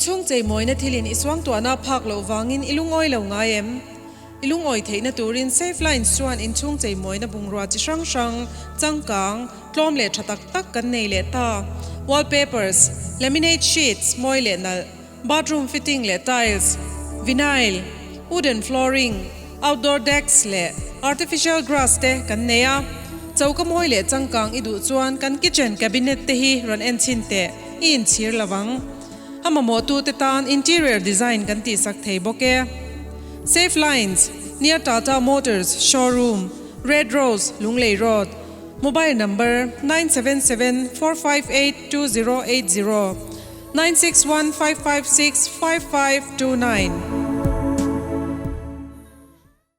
Inchhung cheimawina thilin i suangtuahna a phak loh vangin i lungawi lo ngai em? I lungawi theihna turin Safe Lines chuan inchhung cheimawina bungrua chi hrang hrang, changkang, tlawm leh tha tak tak kan nei leh ta. Wallpapers, laminate sheets, mawi leh nalh, bathroom fitting leh tiles, vinyl, wooden flooring, outdoor decks leh artificial grass te kan nei a. Choka mawi leh changkang i duh chuan kan kitchen cabinet te hi rawn en chhin teh, i inchhir lo ang. A mamawhtute tan interior design kan tihsak thei bawk e. Safe Lines, Near Tata Motors Showroom, Red Rose, Lunglei Road, Mobile number, 9774582080, 9615565529.